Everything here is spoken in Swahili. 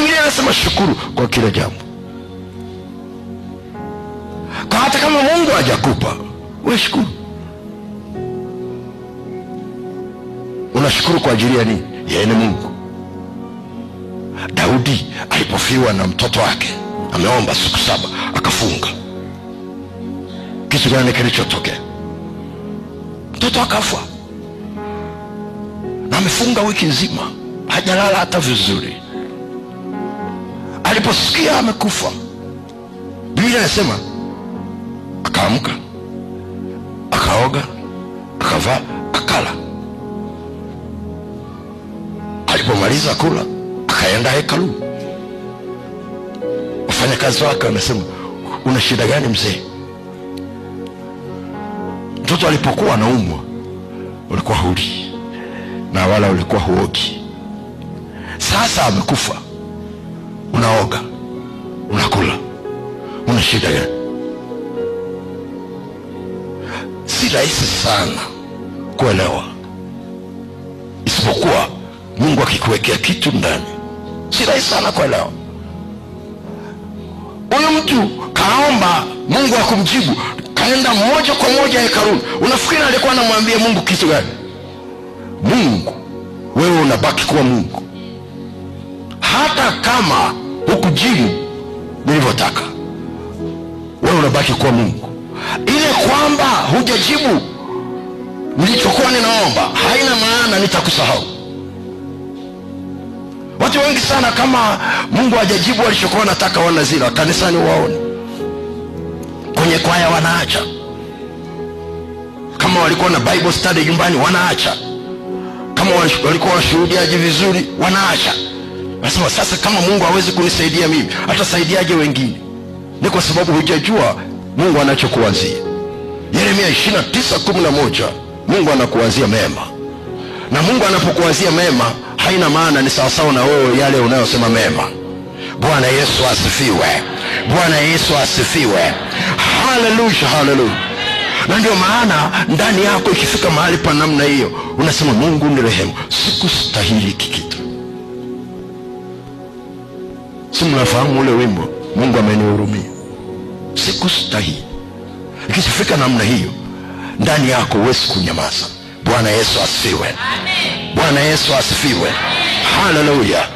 Biblia inasema shukuru kwa kila jambo. Kwa hata kama Mungu hajakupa, wewe shukuru. Unashukuru kwa ajili ya nini? Yeye ni Mungu. Daudi alipofiwa na mtoto wake, ameomba siku 7 akafunga. Kitu gani kilichotokea? Mtoto akafa. Na amefunga wiki nzima, hajalala hata vizuri. Aliposikia amekufa, Biblia inasema akaamka, akaoga, akavaa, akala. Alipomaliza kula, akaenda hekalu. Wafanyakazi wake wanasema, una shida gani mzee? Mtoto alipokuwa anaumwa ulikuwa huli na wala ulikuwa huogi. Sasa amekufa, unaoga, unakula, una shida gani? Si rahisi sana kuelewa, isipokuwa Mungu akikuwekea kitu ndani. Si rahisi sana kuelewa. Huyu mtu kaomba, Mungu hakumjibu, kaenda moja kwa moja hekaluni. Unafikiri alikuwa anamwambia Mungu kitu gani? Mungu, wewe unabaki kuwa Mungu hata kama hukujibu nilivyotaka. Wewe unabaki kuwa Mungu. Ile kwamba hujajibu nilichokuwa ninaomba haina maana nitakusahau. Watu wengi sana kama Mungu hajajibu walichokuwa wanataka wanazila kanisani, waone kwenye kwaya wanaacha. Kama walikuwa na Bible study nyumbani wanaacha. Kama walikuwa washuhudiaji vizuri wanaacha. Nasema sasa kama Mungu hawezi kunisaidia mimi, atasaidiaje wengine? Ni kwa sababu hujajua Mungu anachokuwazia. Yeremia 29:11, Mungu anakuwazia mema. Na Mungu anapokuwazia mema, haina maana ni sawa sawa na wewe yale unayosema mema. Bwana Yesu asifiwe. Bwana Yesu asifiwe. Haleluya, haleluya. Na ndio maana ndani yako ikifika mahali pa namna hiyo, unasema Mungu nirehemu, sikustahili hiki kitu. Si mnafahamu ule wimbo, Mungu amenihurumia, sikustahili. Ikifika namna hiyo ndani yako huwezi kunyamaza. Bwana Yesu asifiwe. Bwana Yesu asifiwe. Haleluya.